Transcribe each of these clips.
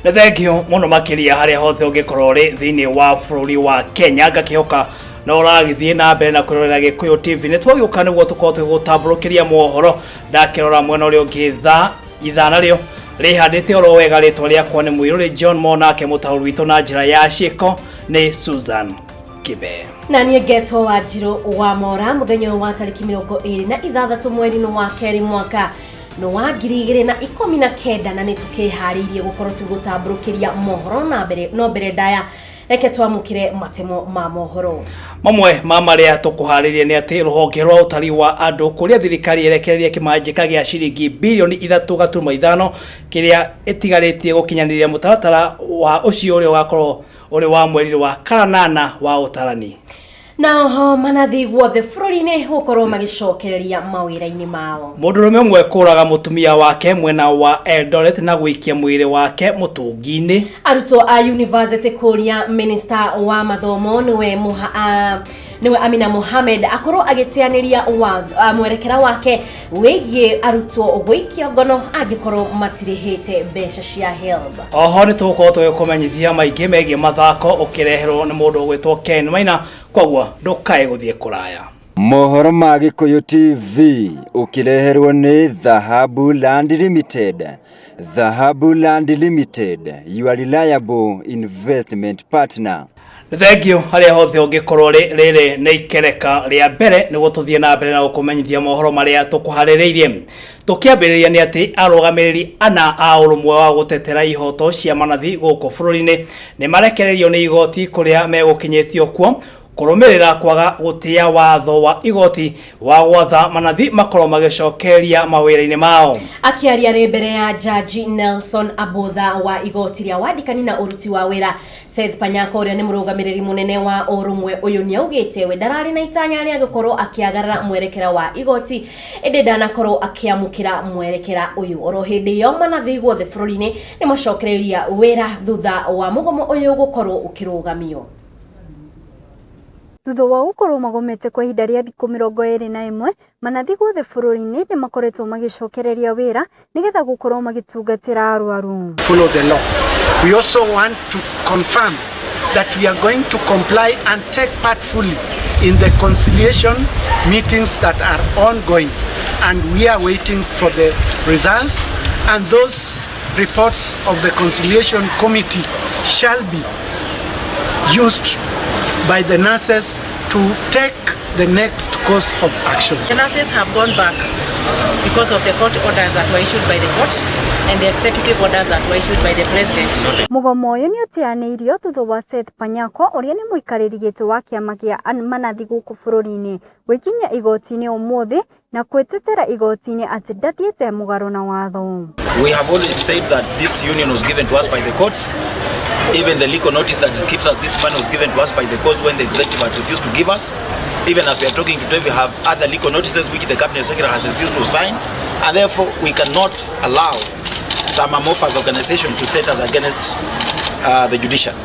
Nĩ thengio mũno makĩria harĩa hothe ũngĩkorwo ũrĩ thĩinĩ wa bũrũri wa Kenya, ngakĩhoka no ũragĩthiĩ na mbere na kwĩrorera Gĩkũyũ TV. Nĩ twagĩũka nĩguo tũkorwo tũgĩgũtambũrũkĩria mohoro. Ndakĩrora mwena ũrĩa ũngĩ, thaa ithana rĩo rĩhandĩte oro wega. Rĩtwa rĩakwa nĩ Mũirũrĩ John Monake, mũtaũri witũ na njĩra ya ciĩko nĩ Susan Kibe. Na niĩ ngetwo wa Njirũ wa Mora. Mũthenya ũyũ wa tarĩki 26 mweri-inĩ wa kerĩ, mwaka nĩ wa 2019, na nĩ tũkĩharĩirie gũkorwo tũgũtambũrũkĩria mohoro na mbere. No mbere ndaya, reke twamũkĩre matemo ma mohoro. Mamwe ma marĩa tũkũharĩria nĩ atĩ rũhonge rwa ũtari wa andũ kũrĩa thirikari ĩrekereria kĩmanjĩka gĩa ciringi bilioni 3.5 kĩrĩa ĩtigarĩtie gũkinyanĩria mũtaratara wa ũcio ũrĩa ũgakorwo ũrĩ wa mweri wa kanana wa ũtarani. Na oho, manathi guothe bũrũri-inĩ gũkorwo magĩcokereria mawĩra-inĩ mao. Mũndũrũme ũmwe kũraga mũtumia wake mwena wa Eldoret na gũikia mwĩrĩ wake mũtũngi-inĩ. Arutwo a university kũria minister wa mathomo, nĩwe muha, nĩwe Amina Mohamed, akorwo agĩteanĩria mwerekera wake wĩgiĩ arutwo gũikio ngono angĩkorwo matirĩhĩte mbeca cia HELB. Oho nĩ tũgũkorwo tũgĩkũmenyithia maingĩ megiĩ mathako ũkĩreherwo nĩ mũndũ ũgwĩtwo Ken Maina, koguo ndũkae gũthiĩ kũraya. Mohoro ma Gĩkũyũ TV ũkĩreherwo nĩ Dhahabu Land Limited. Dhahabu Land Limited, your reliable investment partner. Thengio harĩa hothe ũngĩkorwo rĩ. Rĩrĩ nĩ ikereka rĩa mbere nĩguo tũthiĩ na mbere na gũkũmenyithia mohoro marĩa tũkũharĩrĩirie. Tũkĩambĩrĩria nĩ atĩ arũgamĩrĩri ana a ũrũmwe wa gũtetera ihoto cia manathi gũkũ bũrũri-inĩ nĩ marekereirio nĩ igoti kũrĩa megũkinyĩtio kuo kũrũmĩrĩra kwaga gũtĩa watho wa igoti wa gwatha manathi makorwo magĩcokeria mawĩra-inĩ mao. Akĩaria rĩ mbere ya Jaji Nelson Abotha wa igoti rĩa wandĩkani na ũruti wa wĩra, Seth Panyako, ũrĩa nĩ mũrũgamĩrĩri mũnene wa ũrũmwe ũyũ, nĩ augĩte we ndararĩ na itanya rĩa gũkorwo akĩagarara mwerekera wa igoti, ĩndĩ ndanakorwo akĩamũkĩra mwerekera ũyũ. Oro hĩndĩ ĩyo, manathi guothe bũrũri-inĩ nĩ macokereria wĩra thutha wa mũgomo ũyũ gũkorwo ũkĩrũgamio. Thutha wa gũkorwo magomete kwa ihinda rĩa thikũ 21, manathi guothe bũrũri-inĩ nĩ makoretwo magĩcokereria wĩra nĩgetha gũkorwo magĩtungatĩra arwaru. Follow the law. We also want to confirm that we are going to comply and take part fully in the conciliation meetings that are ongoing, and we are waiting for the results, and those reports of the conciliation committee shall be used by the nurses to take the next course of action. The nurses have gone back because of the court orders that were issued by the court and the executive orders that were issued by the president. Mũgomo ũyũ nĩ ũteanĩirio thutha wa Seth Panyako, ũrĩa nĩ mũikarĩri gĩtĩ wa kĩama kĩa manathi gũkũ bũrũri-inĩ, gwĩkinyia igoti-inĩ ũmũthĩ na gwĩtetera igoti-inĩ atĩ ndathiĩte mũgarũ na watho. We have always said that this union was given to us by the courts. Even the legal notice that gives us this money was given to us by the courts when the executive had refused to give us. Even as we are talking today, we have other legal notices which the cabinet secretary has refused to sign. And therefore, we cannot allow some amorphous organization to set us against the judiciary.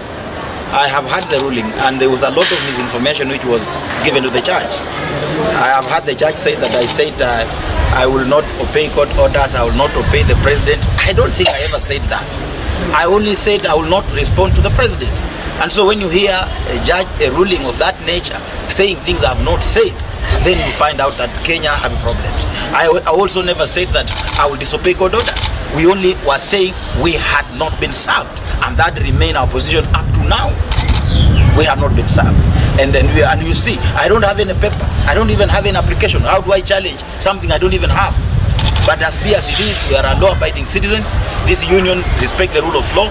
I have had the ruling, and there was a lot of misinformation which was given to the judge. I have had the judge say that I said I will not obey court orders, I will not obey the president. I don't think I ever said that. I only said I will not respond to the president. And so when you hear a judge, a ruling of that nature, saying things I have not said, then you find out that Kenya have problems. I also never said that I will disobey court orders. We only were saying we had not been served, and that remained our position up to now. We have not been served. And then we, and you see, I don't have any paper. I don't even have any application. How do I challenge something I don't even have? But as be as it is, we are a law-abiding citizen. This union respect the rule of law,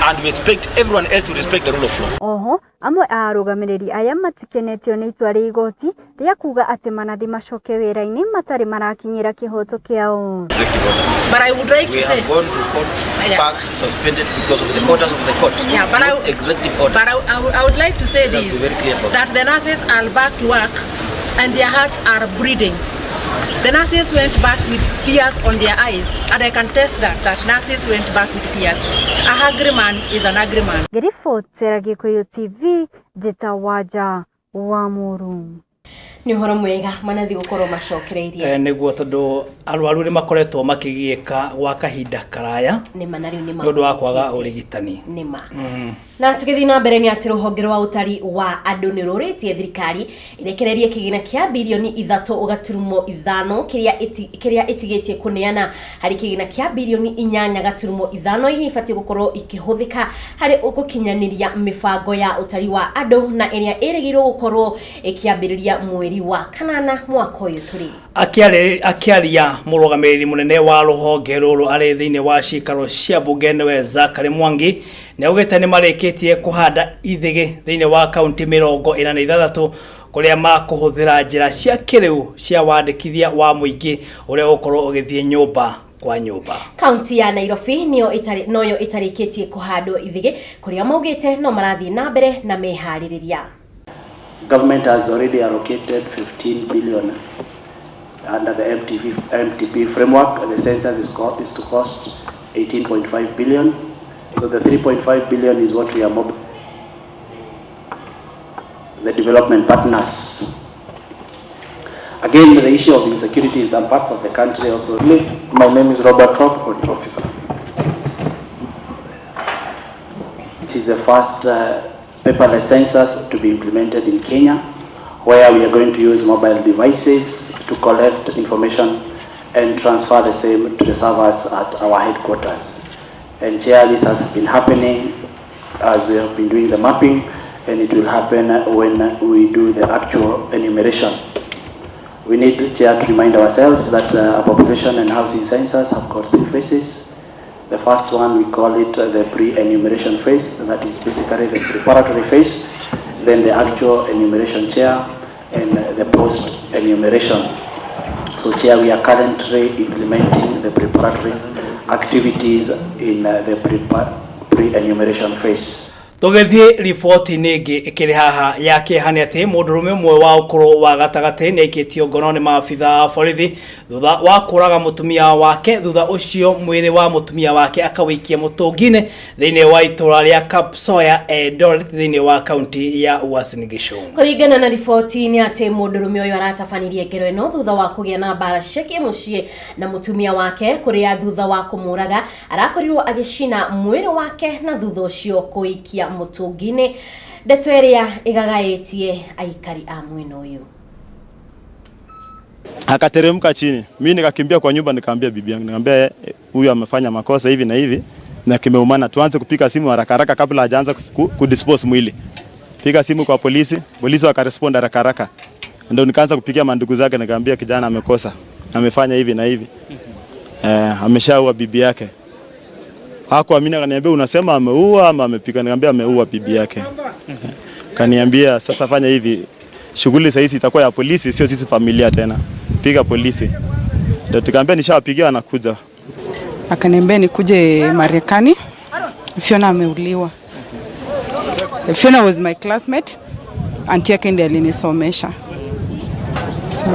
and we expect everyone else to respect the rule of law. Oho, amwe a arũgamĩrĩri aya matikenetio nĩ itua rĩa igoti rĩa kuga atĩ manathi macoke wĩra-inĩ matarĩ marakinyĩra kĩhoto kĩao. Executive orders. But I would like We to say, have gone to court back suspended because of the orders of the court, Yeah, but not executive orders. But I would like to say Let us be this, very clear about that the nurses are back to work and their hearts are bleeding. The nurses went back with tears on their eyes, and I can test that nurses went back with tears. A hungry man is an angry man. Ngĩribotera Gĩkũyũ TV, Njĩta Wanja wa Mũru. Nĩ ũhoro mwega manathi gũkorwo macokereirie. Nĩguo tondũ arwaru nĩ makoretwo makĩgiĩka gwa kahinda karaya nĩma na rĩu nĩ nĩ ũndũ wa kwaga ũrigitani. Nĩma. Na tũgĩthiĩ na mbere nĩ atĩ rũhonge rwa ũtari wa andũ nĩ rũrĩtie thirikari ĩrekererie kĩgĩna kĩa birioni 3.5 kĩrĩa ĩtigĩtie kũneana harĩ kĩgĩna kĩa birioni 8.5 iria ibatiĩ gũkorwo ikĩhũthĩka harĩ gũkinyanĩria mĩbango ya ũtari wa andũ na ĩrĩa ĩrĩgĩrĩirwo gũkorwo ĩkĩambĩrĩria mweri wa kanana mwaka ũyũ tũrĩ. Akĩaria mũrũgamĩrĩri mũnene wa rũhonge rũrũ arĩ thĩinĩ wa cikaro cia mbunge nĩwe Zachary Mwangi nĩ augĩte nĩ marĩkĩtie kũhanda ithĩgĩ thĩinĩ wa kaunti 46 kũrĩa makũhũthĩra njĩra cia kĩrĩu cia wandĩkithia wa mũingĩ ũrĩa ũgũkorwo ũgĩthiĩ nyũmba kwa nyũmba. Kaunti ya Nairobi niyo ĩtarĩ noyo ĩtarĩkĩtie kũhandwo ithĩgĩ kũrĩa maugĩte no marathiĩ na mbere na meharĩrĩria. Government has already allocated 15 billion under the MTP framework. The census is to cost 18.5 billion. So the 3.5 billion is what we are the development partners. Again, the issue of insecurity in some parts of the country also. My name is Robert Rob, audit officer. It is the first paperless census to be implemented in Kenya, where we are going to use mobile devices to collect information and transfer the same to the servers at our headquarters. And Chair, this has been happening as we have been doing the mapping, and it will happen when we do the actual enumeration. We need, Chair, to remind ourselves that our population and housing census have got three phases. The first one, we call it the pre-enumeration phase, that is basically the preparatory phase, then the actual enumeration, Chair, and the post-enumeration. So, Chair, we are currently implementing the preparatory activities in the pre-enumeration phase. Tũgĩthiĩ riboti-inĩ ĩngĩ ĩkĩrĩ haha ya kĩeha nĩ atĩ mũndũrũme ũmwe wa ũkũrũ wa gatagatĩ nĩ aikĩtio ngono nĩ maabitha a borithi thutha wa kũraga mũtumia wake. Thutha ũcio mwĩrĩ wa mũtumia wake akawĩikia mũtũngi-inĩ thĩinĩ wa itũra rĩa Kapsoya, Eldoret, thĩinĩ wa kaunti ya Uasin Gishu. Kũringana na riboti nĩ atĩ mũndũrũme ũyũ aratabanirie ngero ĩno thutha wa kũgĩa na mbara cia kĩmũciĩ na mũtumia wake, kũrĩa thutha wa kũmũraga arakorirwo agĩcina mwĩrĩ wake na thutha ũcio kũikia mũtũngi-inĩ, ndeto ĩrĩa ĩgagaĩtie aikari a mwena ũyũ. Akateremka chini, mimi nikakimbia kwa nyumba, nikaambia bibi yangu, nikamwambia huyu amefanya makosa hivi na hivi na kimeumana, tuanze kupiga simu haraka haraka kabla hajaanza kudispose mwili. Piga simu kwa polisi, polisi wakarespond haraka haraka. Ndio nikaanza kupigia mandugu zake, nikamwambia kijana amekosa, amefanya hivi na hivi, ameshaua bibi yake. Hakuamini, akaniambia unasema ameua ama amepiga? Nikamwambia ameua bibi yake. Kaniambia sasa fanya hivi, shughuli sasa hizi itakuwa ya polisi, sio sisi familia tena, piga polisi. Ndio tukaambia nishawapigia, anakuja. Akaniambia nikuje Marekani, Fiona ameuliwa. Fiona was my classmate, auntie yake ndiye alinisomesha. So,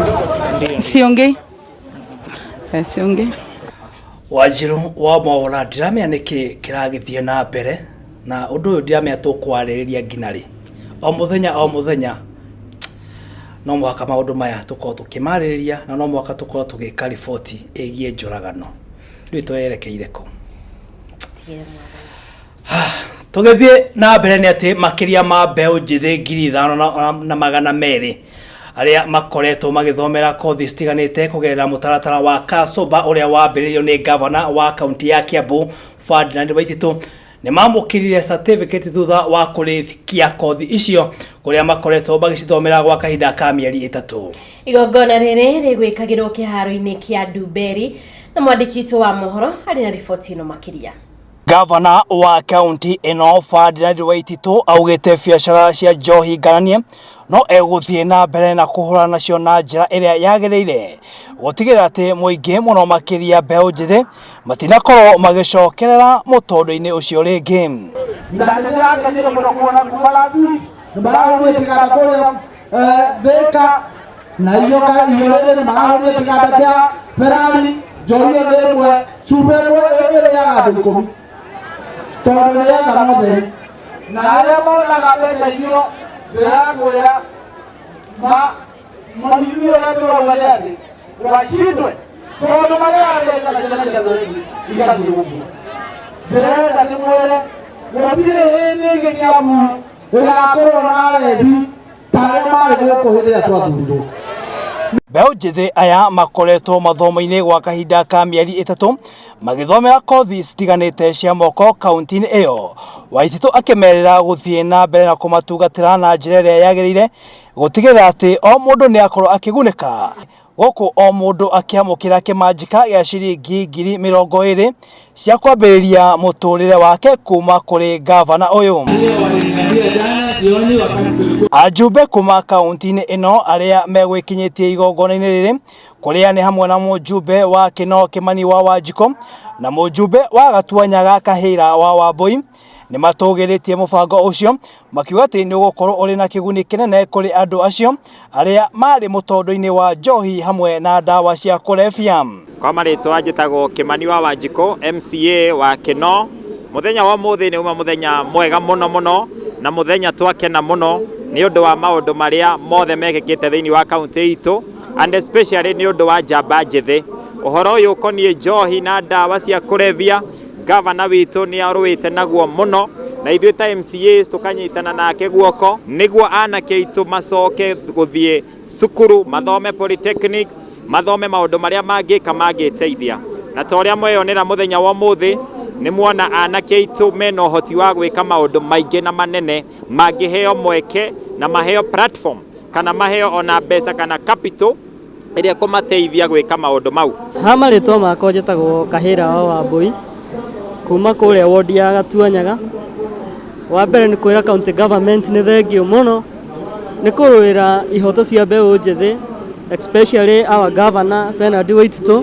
siongei. Siongei. Wanjiru wa Mwaura, ndiramenya nĩkĩ kĩragĩthiĩ na mbere na ũndũ ũyũ, ndiramenya tũkwarĩrĩria nginya rĩ. O mũthenya o mũthenya no mũhaka maũndũ maya tũkorwo tũkĩmarĩrĩria na no mũhaka tũkorwo tũgĩka riboti ĩgiĩ njũragano. Rĩu twerekeire kũ? Tũgĩthiĩ na mbere nĩ atĩ makĩria ma mbeũ njĩthĩ 5200 arĩa makoretwo magĩthomera kothi citiganĩte kũgerera mũtaratara wa Kasoba ũrĩa wambĩrĩirio nĩ gavana wa kaunti ya Kiambu Ferdinand Waititu nĩ mamũkĩrire certificate thutha wa kũrĩkia kothi icio kũrĩa makoretwo magĩcithomera gwa kahinda ka mĩeri 3. Igongona rĩrĩ rĩgwĩkagĩrwo kĩharo-inĩ kĩa Ndumberi na mwandĩki witũ wa mohoro arĩ na riboti ĩno makĩria. Gavana wa kaunti ĩno Ferdinand Waititu augĩte biacara cia njohi ngananie no egũthiĩ na mbere na kũhũrana nacio na njĩra ĩrĩa yagĩrĩire gũtigĩrĩra atĩ mũingĩ mũno makĩria mbeũ njĩthĩ matinakorwo magĩcokerera mũtũndũ-inĩ ũcio rĩngĩ. Na nĩndĩrakenire mũno kuona kuma last week nĩmarahũrire kĩganda kũrĩa Thika na iyo rĩrĩ nĩmarahũrire kĩganda kĩa Ferrari. Njohi ĩyo nĩ ĩmwe, cuba ĩmwe ĩrĩaga andũ 10 tondũ nĩ ethano theri, na arĩa monaga mbeca icio ndĩrakwĩra Mathiĩ ũrĩa tũrauga nĩ atĩ washindwe tondũ marĩarĩaga ciana cia thũrĩri igathiĩ ũguo. Ndĩrenda ndĩmwĩre gũtirĩ hĩndĩ ĩngĩ Kĩambu ĩgakorwo na arebi ta arĩa marĩ gũkũ hĩndĩ ĩrĩa twathurirwo. Mbeũ njĩthĩ aya makoretwo mathomo-inĩ gwa kahinda ka mĩeri ĩtatũ magĩthomera kothi citiganĩte cia moko kaunti-inĩ ĩyo. Waititu akĩmerĩra gũthiĩ na mbere na kũmatungatĩra na njĩra ĩrĩa yagĩrĩire gũtigĩrĩra atĩ o mũndũ nĩ akorwo akĩgunĩka gũkũ o mũndũ akĩamũkĩra kĩmanjĩka gĩa ciringi 20,000 cia kwambĩrĩria mũtũrĩre wake kuma kũrĩ ngavana ũyũ. Ajumbe kuma kaunti-inĩ ĩno arĩa megwĩkinyĩtie igongona-inĩ rĩrĩ kũrĩa nĩ hamwe na mũjumbe wa Kĩnoo Kĩmani wa Wanjikũ na mũjumbe wa Gatuanyaga Kahĩra wa Wambũi nĩ matũgĩrĩtie mũbango ũcio makiuga atĩ nĩ ũgũkorwo ũrĩ na kĩguni kĩnene kũrĩ andũ acio arĩa marĩ mũtondo-inĩ wa njohi hamwe na ndawa cia kũrebia. Kwa marĩtwa njĩtagwo Kĩmani wa Wanjikũ, MCA wa Kĩnoo. Mũthenya wa ũmũthĩ nĩ uma mũthenya mwega mũno mũno na mũthenya twakena mũno nĩ ũndũ wa maũndũ marĩa mothe mekĩkĩte thĩinĩ wa kaunti itũ and especially nĩ ũndũ wa njamba njĩthĩ. Ũhoro ũyũ ũkoniĩ njohi na ndawa cia kũrebia, gavana witũ nĩ arũĩte naguo mũno na ithuĩ ta MCAs tũkanyitana nake guoko nĩguo anake aitũ macoke gũthiĩ cukuru mathome polytechnics mathome maũndũ marĩa mangĩka mangĩteithia. Na ta ũrĩa mweyonera mũthenya wa ũmũthĩ nĩ muona anake aitũ mena ũhoti wa gwĩka maũndũ maingĩ na manene mangĩheo mweke na maheo platform kana maheo ona mbeca kana capital ĩrĩa ĩkũmateithia gwĩka maũndũ mau. Ha marĩtwa makwa njĩtagwo Kahĩra wa Wambũi kuma kũrĩa ward ya Gatuanyaga. Wa mbere nĩ kwĩra county government nĩ thengiũ mũno nĩ kũrũĩra ihoto cia mbeũ njĩthĩ especially our governor Bernard Waititũ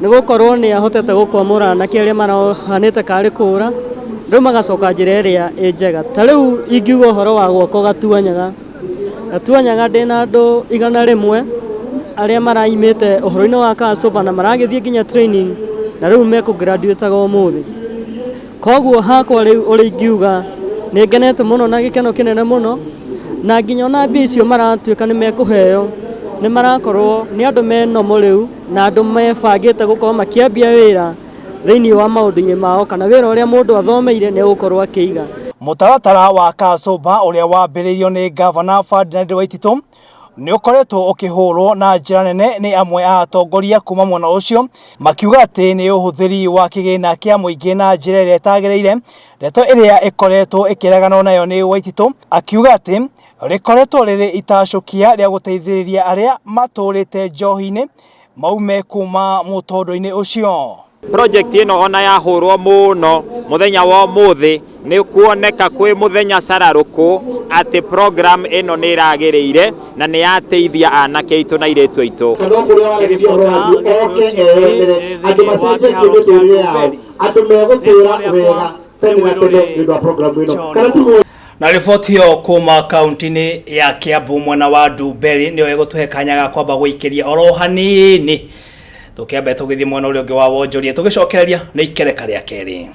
nĩ gũkorwo nĩ ahotete gũkwamũra anake arĩa marahanĩte karĩ kũra rĩu magacoka njĩra ĩrĩa ĩ njega. Ta rĩu ingiuga ũhoro wa gwakwa Gatuanyaga, Gatuanyaga ndĩna andũ 100 arĩa maraimĩte ũhoro-inĩ wa Kasũba na maragĩthiĩ nginya training na rĩu mekũ graduate aga ũmũthĩ. Koguo hakwa rĩu ũrĩa ingiuga nĩ ngenete mũno na gĩkeno kĩnene mũno na nginya ona mbia icio maratuĩka nĩ mekũheo nĩ marakorwo nĩ andũ me normal rĩu na andũ mebangĩte gũkorwo makĩambia wĩra thĩinĩ wa maũndũ-inĩ mao kana wĩra ũrĩa mũndũ athomeire nĩ egũkorwo akĩiga. Mũtaratara wa Kasũmba ũrĩa wambĩrĩirio nĩ Ngavana Ferdinand Waititũ nĩ ũkoretwo ũkĩhũrwo na njĩra nene nĩ amwe a atongoria kuma mwena ũcio makiuga atĩ nĩ ũhũthĩri wa kĩgĩna kĩa mũingĩ na njĩra ĩrĩa ĩtagĩrĩire, ndeto ĩrĩa ĩkoretwo ĩkĩreganwo nayo nĩ Waititũ akiuga atĩ rĩkoretwo rĩrĩ itacũkia rĩa gũteithĩrĩria arĩa matũrĩte njohi-inĩ maume kuma mũtondo-inĩ ũcio. Project ĩno ona yahũrwo mũno mũthenya wa ũmũthĩ nĩ kuoneka kwĩ mũthenya cararũkũ atĩ program ĩno nĩ ĩragĩrĩire na nĩ yateithia anake aitũ na airĩtu aitũ. Ngĩribotera Gĩkũyũ TV ndĩ thĩinĩ wa kĩharo kĩa Ndumberi, rĩtwa rĩakwa nĩ Mwĩrũrĩ John. Na riboti ĩyo kuma kaunti-inĩ ya Kiambu mwena wa Ndumberi nĩyo ĩgũtũhe kanya ga kwamba gũikĩria oro hanini tũkĩambe tũgĩthiĩ mwena ũrĩa ũngĩ wa wonjoria tũgĩcokereria nĩ ikereka rĩa kerĩ.